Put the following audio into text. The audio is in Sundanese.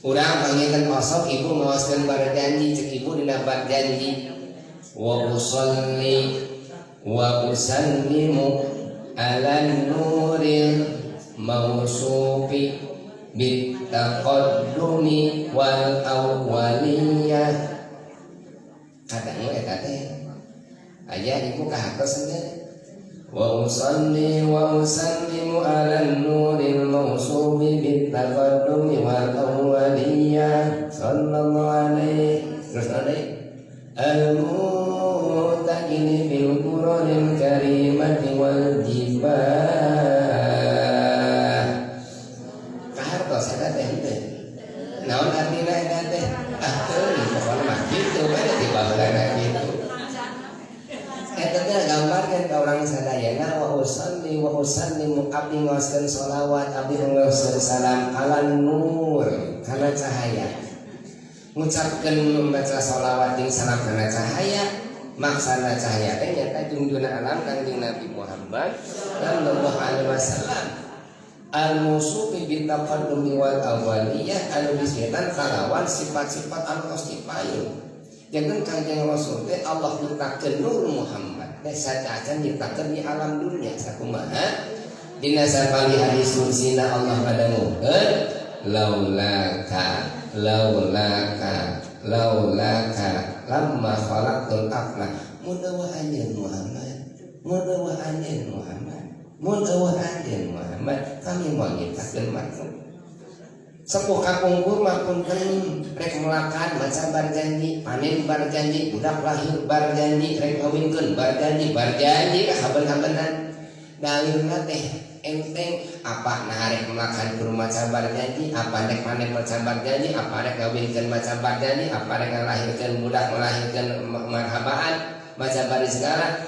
Urang panggilkan osok ibu ngaoskeun barjanji, cek ibu dina barjanji, wa usalli wa usallimu ala nuril mausufi bitaqaddumi wal awwaliyah. Kadang eta teh aya ibu kahartos teh, wa usalli wa usallimu ala nuril mausufi bitaqaddumi wal awwaliyah sallallahu alaihi terus alaihi al-mutakini bil Qur'anil karimati wal jibah. Kahartos eta teh henteu naon artina eta teh? Ah teuing, pokona mah kitu we di baheulana kitu. Eta teh gambarkeun ka urang sadayana, wa usalli wa usallimu, abdi ngaoskeun sholawat, abdi ngaoskeun salam, ala nur, kana cahaya, ngucapkeun membaca sholawat jeung salam kana cahaya. Maksana cahaya teh nyata junjungan alam Kanjeng Nabi Muhammad sallallahu alaihi wasallam, al musufi bitaqaddumi wal awwaliyah, anu disebutkan kalawan sifat-sifat anu tos dipayun. Jangan Kanjeng Rasul teh Allah nyiptakeun Nur Muhammad teh sacacan nyiptakeun di alam dunia. Sakumaha dina sapali hadis kursina Allah ngadangukeun, laulaka laulaka laulaka lamma khalaqtul afla. Mun eueuh anjeun Muhammad, mun eueuh anjeun Muhammad, mun eueuh anjeun Muhammad, kami moal nyiptakeun makhluk. Sepuh kapungkur mah punten, rek melakan maca barjanji, panen barjanji, budak lahir barjanji, rek ngawinkeun barjanji, barjanji kahaben-habenan. Dalilna teh enteng, apa nah rek melakan kudu maca barjanji, apa rek panen maca barjanji, apa rek ngawinkeun maca barjanji, apa rek ngalahirkeun budak, melahirkeun marhabaan maca bari segala.